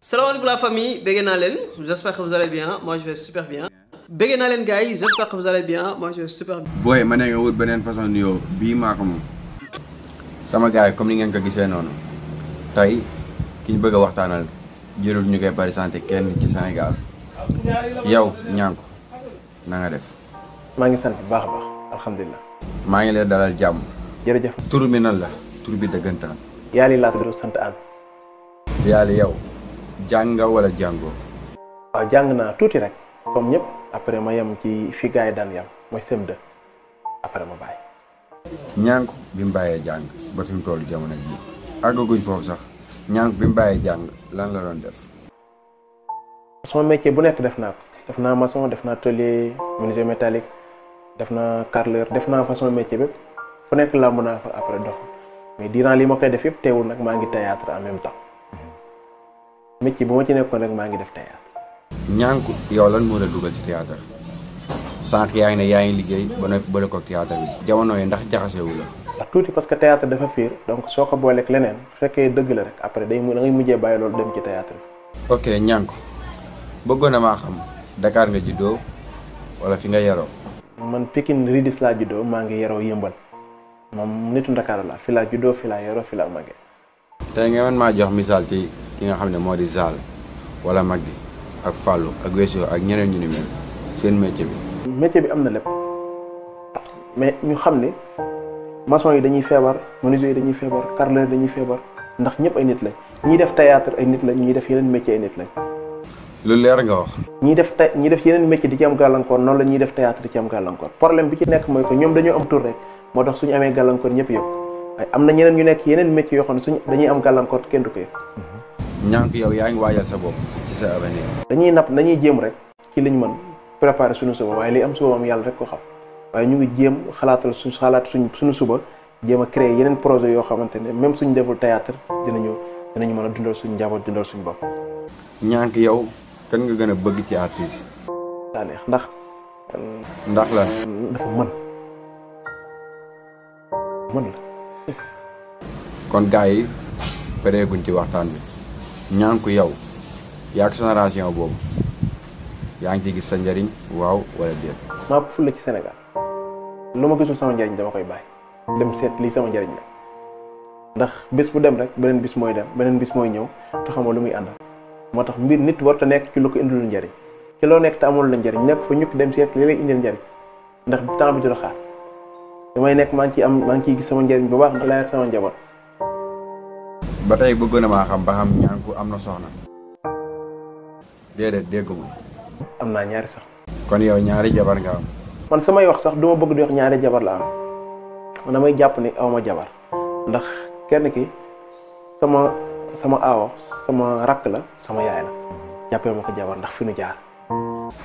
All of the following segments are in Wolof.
Salam alaikum la famille, Begenalen, j'espère que vous allez bien, moi je vais super bien. Begenalen guys, j'espère que vous allez bien, moi je vais super bien. Boy, ma ne nga wut beneen façon nuyoo bii maa ko moom sama gars yi comme ni ngeen ko gisee noonu tey ki ñu bëgg a waxtaanal jërul ñu koy présenté kenn ci Sénégal yow Niankou na nga def. maa ngi sant bu baax a baax alhamdulilah. maa ngi lay dalal jàmm. jërëjëf. tur bi nan la tur bi dëggantaan. Yaali laa tudd sant an. Yaali yow jàng nga wala jàngoo. waaw jàng naa tuuti rek comme ñëpp après ma yem ci fi gars yi daan yem mooy CM2 après ma bàyyi. Niankou bi mu bàyyee jàng ba fi mu toll jamono jii àggaguñ foofu sax Niankou bi mu bàyyee jàng lan la doon def. sama métier bu nekk def naa ko def naa maçon def naa atelier menuisier métallique def naa carreleur def naa façon métier bépp fu nekk làmb naa fa après dox mais durant li ma koy def yëpp teewul nag maa ngi théâtre en même temps métier bu ma ci nekkoon rek maa ngi def théâtre. Niankou yow lan moo la dugal ci théâtre sànq yaa ngi ne yaa ngi liggéey ba noppi boole ko théâtre bi jamono yi ndax jaxasewu la. ndax tuuti parce que théâtre dafa fiir donc soo ko booleeg leneen bu fekkee dëgg la rek après da ngay mujjee bàyyi loolu dem ci théâtre bi. ok Niankou bëggoon na maa xam Dakar nga juddoo wala fi nga yaroo. man Pikine Ridis laa juddoo maa ngi yaroo Yëmbal moom nitu Dakar la fi laa juddoo fi laa yaroo fi laa màggee. tey nga man maa jox misaal ci ki nga xam ne moo di Zal wala Magdi ak Fallou ak Wesso ak ñeneen ñu ni mel seen métier bi. métier bi am na lépp mais ñu xam ne maçon yi dañuy feebar menuisier yi dañuy feebar carreleur dañuy feebar ndax ñëpp ay nit lañ ñiy def théâtre ay nit lañ ñiy def yeneen métier ay nit lañ. lu leer nga wax. ñiy def yeneen métier di ci am gàllankoor noonu la ñuy def théâtre di ci am gàllankoor problème bi ci nekk mooy que ñoom dañoo am tur rek moo tax suñu amee gàllankoor ñëpp yëpp waaye am na ñeneen ñu nekk yeneen métier yoo xam ne suñu dañuy am gàllankoor kenn du ko yëpp. Niankou yow yaa ngi waajal sa bopp ci sa avenir. dañuy napp dañuy jéem rek ci liñ mën préparer suñu suba waaye li am suba moom yàlla rek ko xam waaye ñu ngi jéem xalaat suñu suba jéem a créer yeneen projet yoo xamante ne même suñu deful théâtre dinañu mën a dundal suñu njaboot dundal suñu bopp. Niankou yow kan nga gën a bëgg ci artiste. daa neex ndax la dafa mën la. kon gars yi pareeguñ ci waxtaan bi Niankou yow yaa ak génération boobu yaa ngi ci gis sa njëriñ waaw wala déet. maa fulla ci Sénégal lu ma gisul sama njëriñ dama koy bàyyi dem seet lii sama njëriñ la ndax bés bu dem rek beneen bis mooy dem beneen bis mooy ñëw te xamoo lu muy àndal moo tax mbir nit warut a nekk ci lu ko indil njëriñ ci loo nekk te amul la njëriñ nekk fa ñukk dem seet li lay indil njëriñ ndax temps bi du la xaar damay nekk maa ngi ciy gis sama njëriñ bu baax ndax laa sama njaboot. ba tey bëgg na maa xam ba xam Niankou am na soxna. déedéet dégguma. am naa ñaari sax. kon yow ñaari jabar nga am. man samay wax sax du ma bëgg di wax ñaari jabar la am man damay jàpp ni awma jabar ndax kenn ki sama aawo sama rakk la sama yaay la jàppee ma ko jabar ndax fi nu jaar.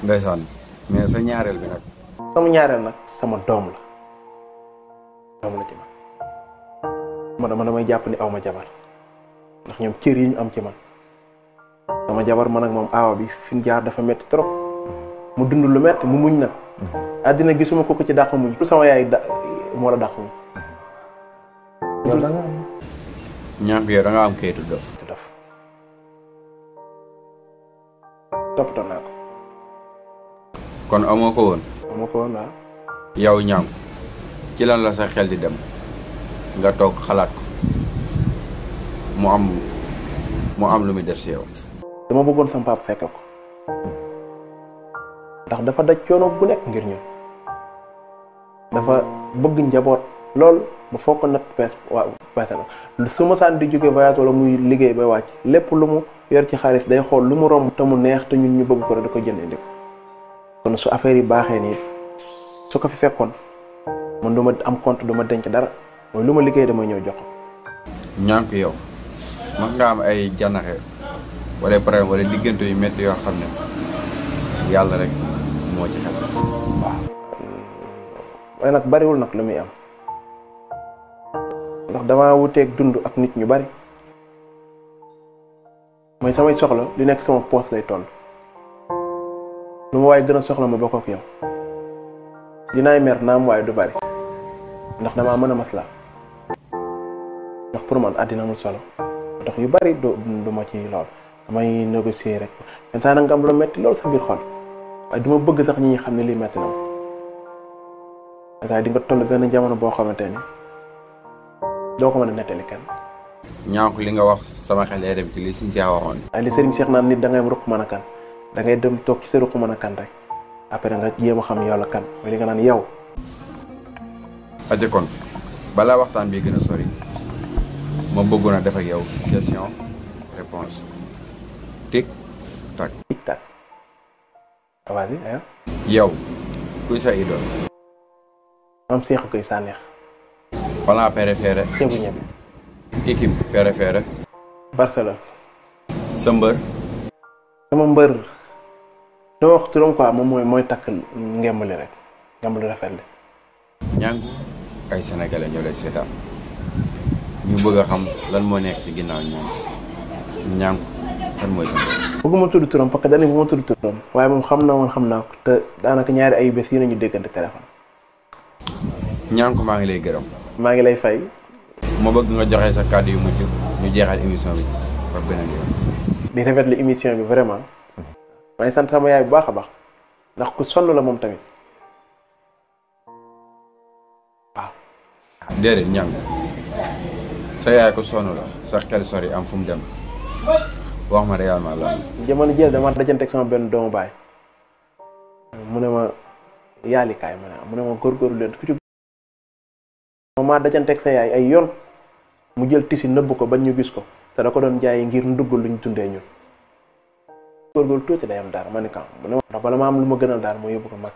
ndeysaan mais sa ñaareel bi nag. sama ñaareel nag sama doom la ci man damay jàpp ni awma jabar ndax ñoom cër yi ñu am ci man sama jabar man ak moom aawa bi fi ñu jaar dafa metti trop mu dund lu metti mu muñ nag àddina gisuma ko ci dàq muñ pour sama yaay moo la dàq muñ. Niankou yow da nga am kayitu dof. toppatoo naa ko. kon amoo ko woon. waaw. yow Niankou ci lan la sa xel di dem nga toog xalaat ko mu am lu muy def si yow. dama bëggoon sama papa fekk ko ndax dafa daj coono bu nekk ngir ñun dafa bëgg njaboot lool ba foog ko nag peese la su ma saan di jóge voyage wala muy liggéey bay wàcc lépp lu mu yor ci xaalis day xool lu mu romb te mu neex te ñun ñu bëgg ko rek da ko jënd indi ko kon su affaire yi baaxee nii su ko fi fekkoon man du ma am compte du ma denc dara mooy lu ma liggéey damay ñëw jox ko. Niankou yow mën nga am ay janaxe wala problème wala diggante yu métti yoo xam ne yàlla rek moo ci xel. waaw waaye nag bariwul nag lu muy am ndax damaa wuteeg dund ak nit ñu bari mooy samay soxla li nekk sama poos lay toll lu ma waaye gën a soxla ma bokk ak yow dinaay mer naam waaye du bari ndax damaa mën a maslaa ndax pour man àddina amul solo ndax yu bari du ma ci lool damay négocier rek yenn saa nga am lu metti loolu sa biir xol waaye du ma bëgg sax ñi xam ne lii metti na ma yenn saa di nga toll benn jamono boo xamante ni doo ko mën a nettali kenn. ñànku li nga wax sama xel day dem ci li Serigne Cheikh waxoon. waaye li Serigne Cheikh naan nit da ngay ruq mën a kan da ngay dem toog ci sa ruq mën a kan rek après nga jéem a xam yow la kan mooy li nga naan yow. aja kon balaa waxtaan bi gën a sori ma bëggoon a def ak yow question réponse tic tac. tic tac vas-y aywa. yow kuy sa idole. maam Seexu koy sànneex. plan préféré. ceebu ñebe. équipe préférée. Barcelone. sa mbër. sama mbër doo wax turam quoi moom mooy takk ngembali rek ngembali rafet li. ñànku ay sénégalais ñoo lay seetaan ñu bëgg a xam lan moo nekk ci ginnaaw ñànku kan mooy sa mbër. bëgguma tudd turam parce que dañu bu ma tudd turam waaye moom xam na woon xam naa ko te daanaka ñaari ay bés yi nañu déggante téléphone. ñànku maa ngi lay gërëm. maa ngi lay fay. ma bëgg nga joxe sa kàddu yu mujj ñu jeexal émission bi ba beneen yoon. di rafetlu émission bi vraiment maa ngi sant sama yaay bu baax a baax ndax ku sonn la moom tamit waaw. déedéet ñànku sa yaay ko sonn la sa xel sori am fu mu dem wax ma réellement lan. jamono jël dama dajante ak sama benn doomu baay mu ne ma yaalikaay mu ne ma góorgóorlu leen ku ci maa dajante ak sa yaay ay yoon mu jël tisi nëbb ko bañ ñu gis ko te da ko doon jaay ngir ndugg luñ dundee ñun góorgóorlu tuuti day am dara ma ni kam mu ne ma ndax bala ma am lu ma gënal daal moo yóbbu ko mag.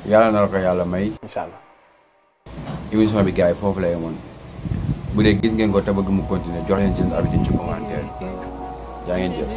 yàlla na la ko yàlla may. incha allah. émission bi gars yi foofu lay yemoon bu dee gis ngeen ko te bëgg mu continuer jox leen seen habitude ci commentaire jaa ngeen jëf.